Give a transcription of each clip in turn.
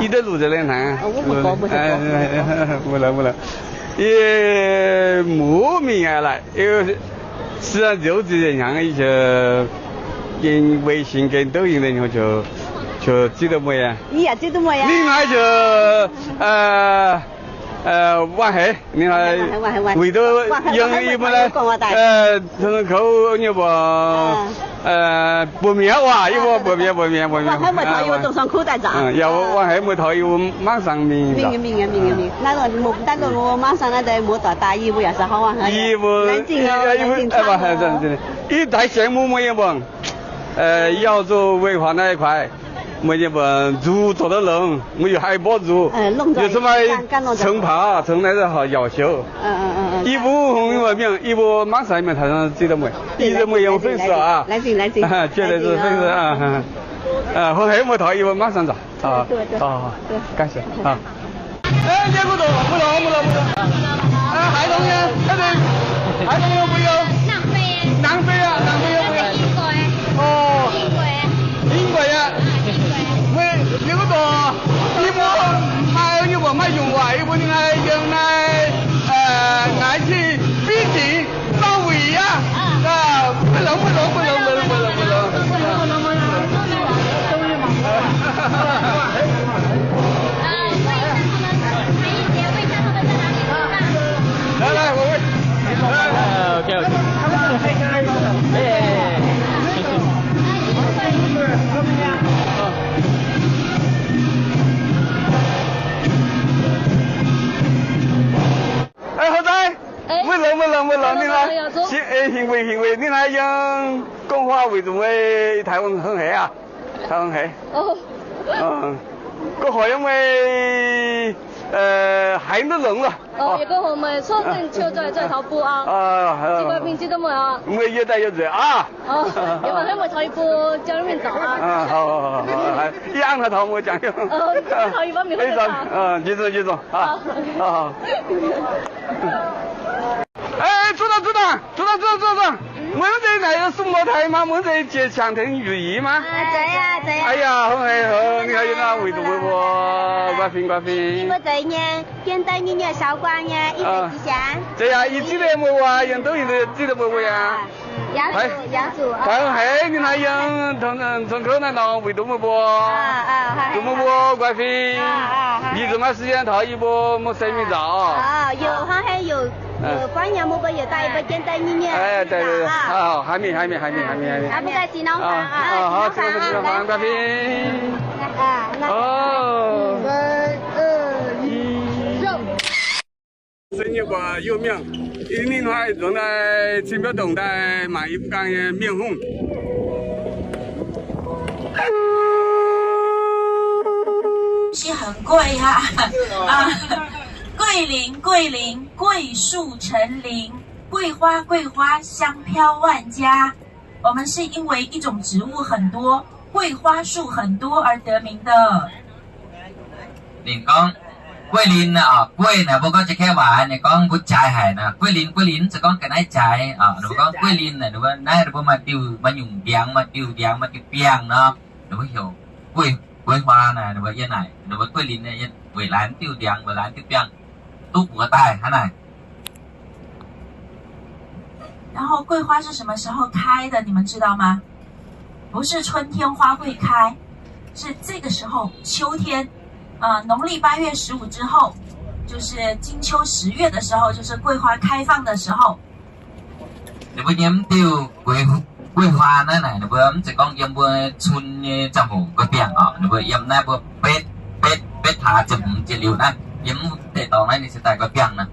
Yie duqv luc nzengc lengh hnaangx. Mbuo lorz, mbuo lorz. Yie muoz mingh aqv laaix, si nziouv ziex hnyangx, yie gengh wei singx gengh douv hingh deix hnyouv, ziouc zipv duqv meih aqv. Ninh naaiv ziouc Wangh heix, ninh wuic duqv yiem yie mbuo naaiv, kouv nyei mbuo, buoz-mienh waac, yie mbuo buoz-mienh, buoz-mienh, buoz-mienh. Yaac wangh heix muoz-taux yie mbuo mangv saeng mingh. Yie mbuo, yie daix sienx mbuo muoz mienh mbuo, yaac zoux weih huaax naaiv kuaaiv. Meih nyei mbuo nzuqc zoux duqv longx, meih yaac haih mborqv nzuqc. Yie se maaih cengx paax, cengx naaiv yaac xioux. Yie mbuo hungh mienh, yie mbuo mangv saeng mienh taux zipv meih. Yie meih yiem fenv aqv. Hungh heix muoz-taux yie mbuo mangv saeng nzauc. Haaix dongh nyei, haaix dongh nyei mbuo yiem? Nangv fei aqv, nangv fei yiem mbuo yiem. Ih gueic aqv. Meih yiem wuov dorngx, yie mbuo maaih nyei mbuo maaih nyungc waac, yie mbuo ninh naaiv yiem naaiv ngaaiv cing biv zingx zauh wuic aqv. Maiv longx, maiv longx, maiv longx, maiv longx, maiv longx. Eix, hoc zaaiv, maiv longx, maiv longx, maiv longx, ninh naaiv, hingh wuic, hingh wuic, ninh naaiv yiem gong-huaah wuic zuqc meih taaix hungh heix aqv. Taaix hungh heix. Gong-huaah yiem meih haiz duqv longx loh. Meih yie daaih yiem nzueic aqv. Yie hnangv haaix taux meih jangx, njiec zungh, njiec zungh. Zuqc dangh, zuqc dangh, zuqc dangh, zuqc dangh, zuqc dangh. Meih wuov deix naaic sung mbuo taaix maah, meih wuov deix jiex qangx tengx yuoqc yie maah. Aa yaac hungh heix, ninh haiz yie naaiv wuic zuqc meih mbuo, guai fingx, guai fingx. Zeiz yaac yie zipv meih mbuo, yie douv yie zipv meih mbuo yaac. Taaix hungh heix ninh haiz yie cong kouv naaiv nor wuic duqv meih mbuo, zuqc meih mbuo guai fingx. Yie zuqc maaih 时间 taux yie mbuo mouc se mingh nzauc. Haaix mingh, haaix mingh, haaix mingh, haaix mingh. Guai fingx. Se nyei buatc youh mienh, ninh hnoi nzuonx daaih cin biauv ndongc daaih maaic yie mbuo ganh nyei mienh hungh. 是很贵啊。啊，桂林，桂林，桂树成林，桂花，桂花，香飘万家。我们是因为一种植物很多，桂花树很多而得名的。Ninh gorngv, 桂林 naaic, 桂 naaic mbuo gorngv jiex kaeqv waac, ninh gorngv mbuo jaaix haic naaic, 桂林, 桂林 se gorngv ga'naaiv jaaix. Ninh mbuo gorngv 桂林 naaic, ninh mbuo naaiv ninh mbuo maaih diuh, maaih nyungc ndiangx, maaih diuh ndiangx, maaih diuh biangh nor, ninh mbuo heuc 桂, 桂花 naaic, ninh mbuo yie naaic, ninh mbuo 桂林 weic laaix diuh ndiangx, weic laaix diuh biangh, duqv buoz daaih hnangv naaic. 然后桂花是什么时候开的，你们知道吗？不是春天花会开，是这个时候，秋天，呃，农历八月十五之后，就是金秋十月的时候，就是桂花开放的时候。 Ninh mbuo nyei mv diuh 桂, 桂花 naaiv naaic, ninh mbuo mv zeiz gorngv yiem mbuo cun nyei ziangh hoc nqoi biangh oc. Ninh mbuo yiem naaiv mbuo betv, betv, betv hlaax ziepc hmz jiex liuz naaiv, yiem mv deix dorngx naaiv ninh se daaih nqoi biangh naaic.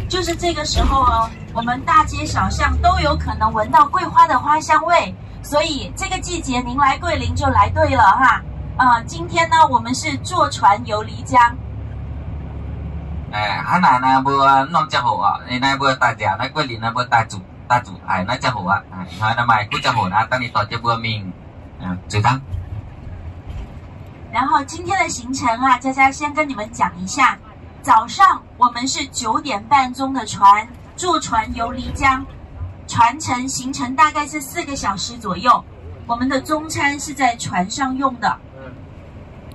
就是这个时候哦，我们大街小巷都有可能闻到桂花的花香味，所以这个季节您来桂林就来对了哈。呃，今天呢，我们是坐船游漓江。 Hnangv naaic naaiv mbuo norm ziangh hoc oc, naaiv mbuo daaih nziaauc naaiv 桂林 naaiv mbuo daaih zuqc, daaih zuqc haic naaiv ziangh hoc aqv. Hnoi naaiv maaih kuv ziangh hoc naaiv dangh ninh dorh jienv mbuo mingh zuiz dangv. 然后今天的行程啊，佳佳先跟你们讲一下。早上我们是九点半钟的船，坐船游漓江，船程行程大概是四个小时左右。我们的中餐是在船上用的。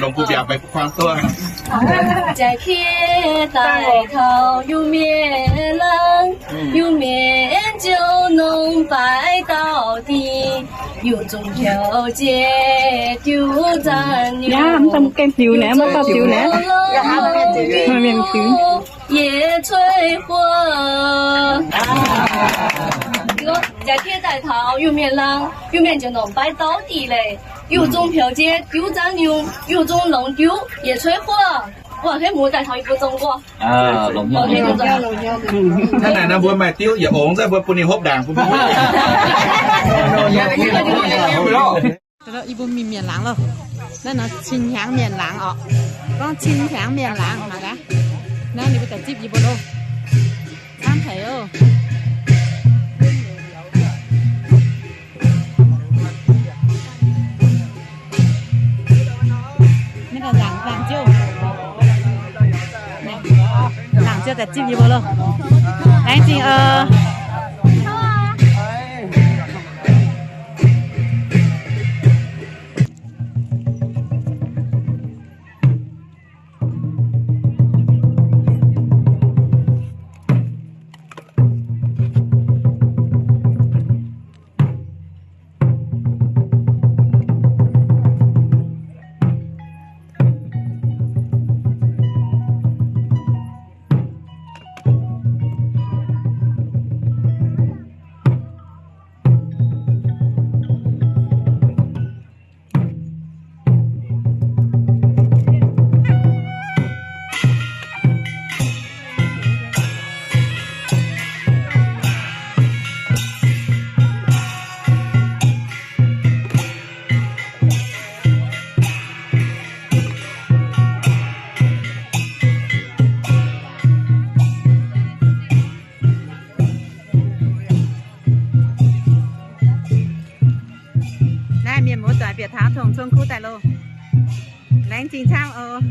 longc mbuo mbiaauc maiv kuang duqv. Jai-Kiev daaih taux Iu-Mienh laangz, Iu-Mienh ziouc nongx baaix dauh diuh, yiuh zungv piaux jiex diuh zanc nyungc, mv daan mv gaengh diux naaic, mv daan diux naaic, mv mienh diux. Yietc cueiv huoqv. Jai-Kiev daaih taux Iu-Mienh laangz, Iu-Mienh ziouc nongx baaix dauh diuh leiz, yiuh zungv piaux jiex diuh zanc nyungc, yiuh zungv longx diuh yietc cueiv huoqv. Wuov hnangv mbuo daaih taux yie mbuo zong nquo. Hnangv naaic nor mbuo maaih diuh yietc ongx, mbuo bun ninh hopv ndaangc bun mbuo. Yie mbuo mingh mienh laangz loh. Naaiv nor cin hnyangx mienh laangz orqc. Gorngv cin hnyangx mienh laangz mangc gaax. Naaiv ninh mbuo daaih zipv yie mbuo loh. Camv haic oc. Naaiv nor nzaangc, nzaangc ziouv, nzaangc ziouv daaih zipv yie mbuo loh. Laengz zingh oc. Kuv daaih loh. Laengz zingh camv oc.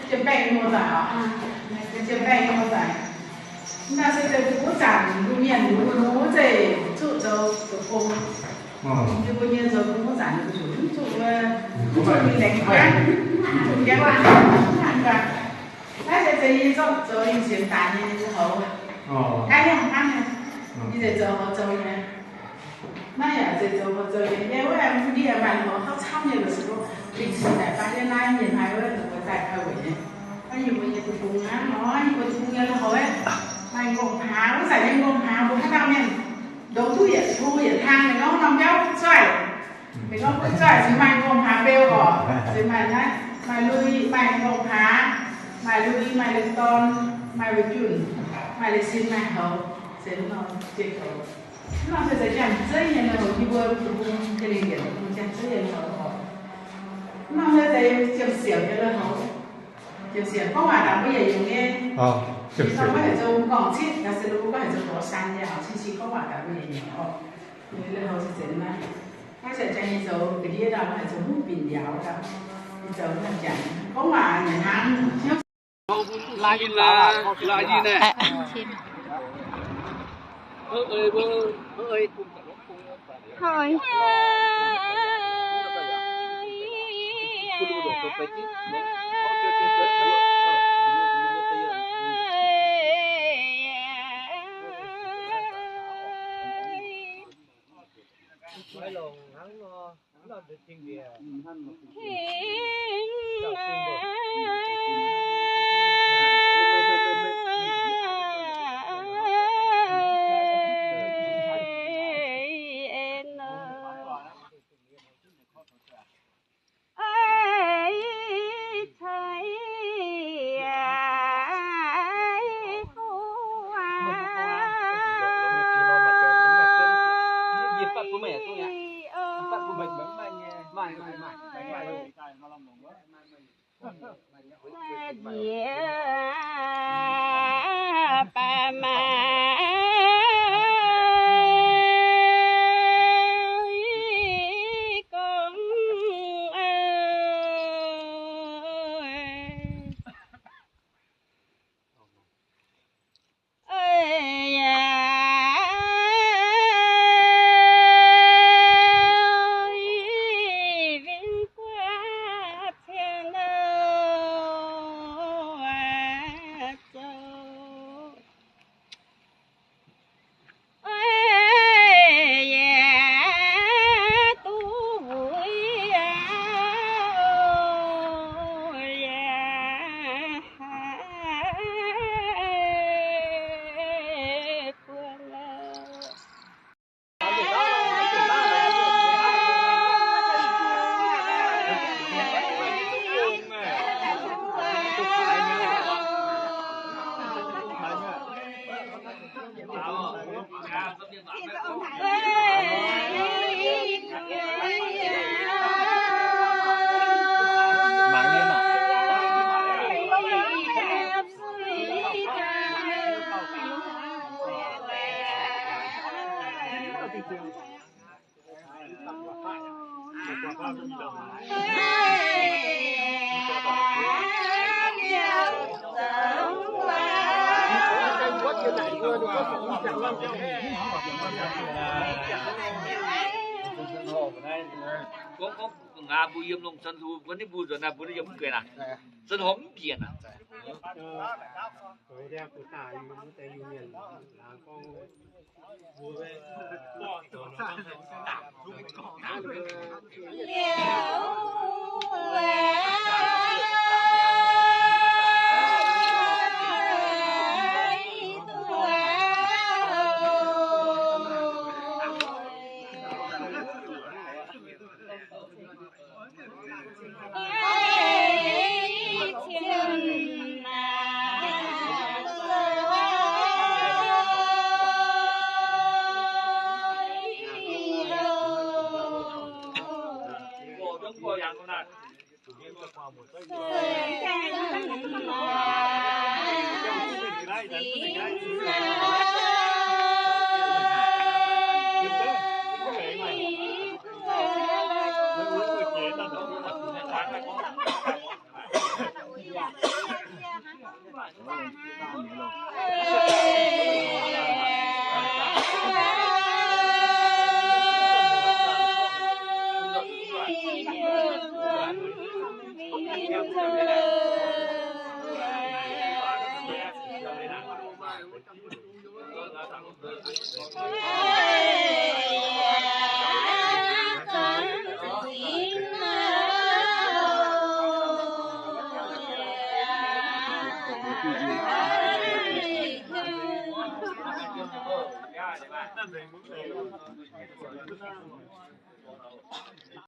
Jiem-baengh nyei muoz-doic oc. Jiem-baengh nyei muoz-doic. Naaiv se zeiz mbuo zanc mbuo mienh mbuo wuov zeiz zuqc zoux zoux gong. Yie mbuo nyei zoux gong wuov zanc mbuo zuqc mv zuqc wuov, mv zuqc mingh laengz jangv, mv zuqc jangv laangh. Naaiv se zeiz yie zorqv zoux yie sienx daaih nyei houx. Naaiv yangh hnangv nyei. Yie zeiz zoux houx zoux nyei. Naaiv yaac zeiz zoux houx zoux nyei. Yie wuov ndie maaih houx hauv camv nyei lorqc, se gorngv lingh cin daaih baac yie naaiv mienh haiz wuov daaih daaih weic nyei. Naaiv yie mbuo nyei deic-bung hnangv nor, yie mbuo deic-bung nyei houx, maaih m'nqorngv-hnaangx, wuov zanc nyei m'nqorngv-hnaangx mbuo haaix dauh mienh ndongc duqv yietc hlo yietc hlaang ninh gorngv norm biauv butv zoih. Ninh gorngv butv zoih se maaih m'nqorngv-hnaangx beu oc. Se maaih naaiv, maaih lui, maaih m'nqorngv-hnaangx, maaih lui, maaih lengh dorn, maaih weic junh, maaih leiz sin, maaih houx, se norm jiex goux. Mv norm se zeiz janx-zeiv nyei houx, yie mbuo deic-bung Kalenv Njiec deic-bung janx-zeiv nyei houx oc. Mv norm se zeiz jiem-siemc nyei houx. Jiem-siemc gorngv waac daaih mbuo yietc nyungc nyei. Ih norm gorngv heuc zoux m'nqorngv-citv, naaiv se mbuo gorngv heuc zoux gorx-saan nyei oc. Cin-cin gorngv waac daaih mbuo yietc nyungc oc. Ninh houx se zeiz naaiv. Naaiv se janx nyei zoux ga'ndiev daaih, heuc zoux hmutv binc yauz daaih. Ninh zoux naaiv janx gorngv waac nyanc hnaangx. Laa Yinh, Laa Yinh naaiv. Gorngv, gorngv ngaax mbuo yiem lungh cun, mbuo ninh mbuo nzuonx naaiv, mbuo ninh yiem mv guenx aqv. Zunv horpc mv bieqc aqv.